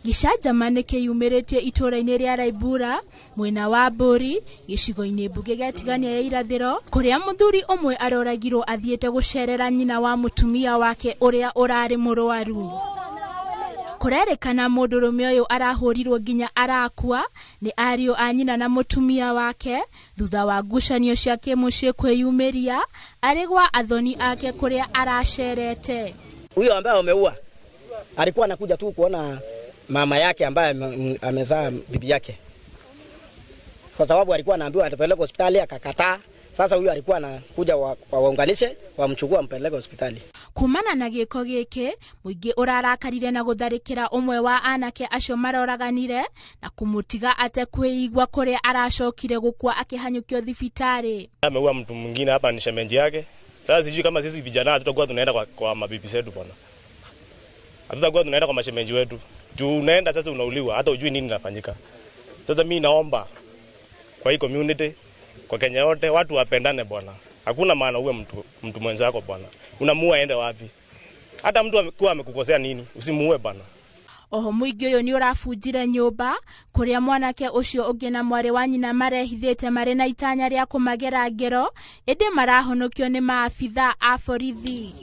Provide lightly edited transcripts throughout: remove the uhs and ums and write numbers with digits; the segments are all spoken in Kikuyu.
Gĩcanjama nĩ kĩyumĩrĩtie itũũra-inĩ rĩa Raibura mwena wa Mbũri gĩcigo-inĩ mbunge gĩa Tigania ya irathĩro kũrĩa mũthuri ũmwe aroragirwo athiĩte gũcerera nyina wa mũtumia wake ũrĩa ũrarĩ mũrwaru. Kũrerĩkana mũndũrũme ũyũ arahũrirwo nginya arakua nĩ ariũ a nyina na mũtumia wake thutha wa ngucanio cia kĩmũciĩ kwĩyumĩria arĩ gwa athoni ake kũrĩa aracerete. Huyo ambaye ameua alikuwa anakuja tu kuona mama yake ambaye amezaa bibi yake, kwa sababu alikuwa anaambiwa atapelekwa hospitali akakataa. Sasa huyo alikuwa anakuja waunganishe, wamchukua wampeleke hospitali. Kumana na gĩko gĩkĩ mũingĩ ũrarakarire na gũtharĩkĩra ũmwe wa anake acio maroraganire na kũmũtiga atekwĩigua kũrĩa aracokire gũkua akĩhanyũkio thibitarĩ. Ameua mtu mwingine hapa ni shemeji yake. Sasa sijui kama sisi vijana hatutakuwa tunaenda kwa mabibi zetu bwana. Hatutakuwa tunaenda kwa mashemeji wetu. Juu unaenda sasa unauliwa hata hujui nini inafanyika. Sasa mimi naomba kwa hii community, kwa Kenya yote watu wapendane bwana. Hakuna maana uwe mtu mwenzako bwana. Unamuua aende wapi? Hata mtu amekuwa amekukosea nini? Usimuue bwana. Oho mũingĩ ũyũ nĩ ũrabunjire nyũmba kũrĩa mwanake ũcio ũngĩ na mwarĩ wa nyina marehithĩte marĩ na itanya rĩa kũmagera ngero ĩndĩ marahonokio nĩ maabithaa a borithi.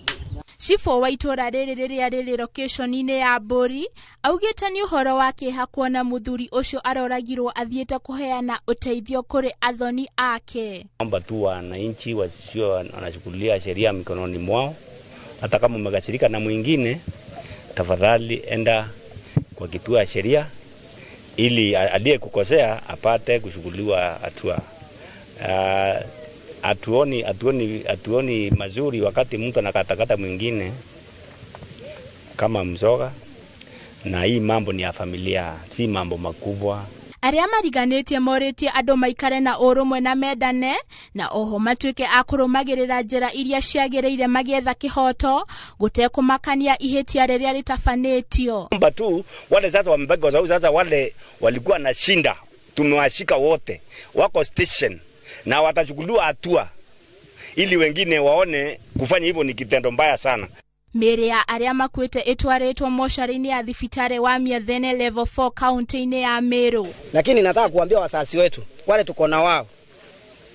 Cibũ wa itũũra rĩrĩ rĩrĩa rĩrĩ location-inĩ ya Mbũri augĩte nĩ ũhoro wa kĩeha kuona mũthuri ũcio aroragirwo athiĩte kũheana ũteithio kũrĩ athoni ake. Naomba tu wananchi wasio wanachukulia sheria mikononi mwao, hata kama umekasirika na mwingine, tafadhali enda kwa kituo ya sheria ili aliyekukosea apate kuchukuliwa hatua. Hatuoni mazuri wakati mtu anakatakata mwingine kama mzoga, na hii mambo ni ya familia, si mambo makubwa. Arĩa mariganĩtie morĩtie andũ maikare na ũrũmwe na mendane na oho matuĩke a kũrũmagĩrĩra njĩra iria ciagĩrĩire magĩetha kĩhoto gũtekũmakania ihĩtia rĩrĩa rĩtabanĩtio. Omba tu wale sasa wamebaki, kwa sababu sasa wale walikuwa na shinda tumewashika wote, wako station na watachukuliwa hatua ili wengine waone kufanya hivyo ni kitendo mbaya sana. Mĩĩrĩ ya arĩa makuĩte ĩtwarĩtwo mocarĩ-inĩ ya thibitarĩ wa Miathene level 4 kaunti-inĩ ya Meru. Lakini nataka kuambia wasasi wetu wale tuko na wao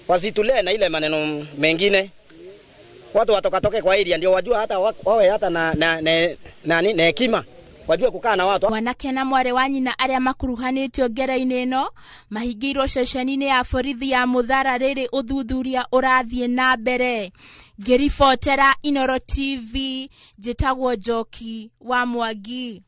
wasitulee na ile maneno mengine, watu watokatoke kwa area ndio wajua hata wawe hata na hekima, wajue kukaa na watu. Mwanake na mwarĩ wa nyina arĩa makuruhanĩtio ngero-inĩ ĩno mahingĩirwo ceceni-inĩ ya borithi ya Muthara rĩrĩ ũthuthuria ũrathiĩ na mbere. Ngĩribotera Inooro TV, njĩtagwo Njoki wa Mwangi.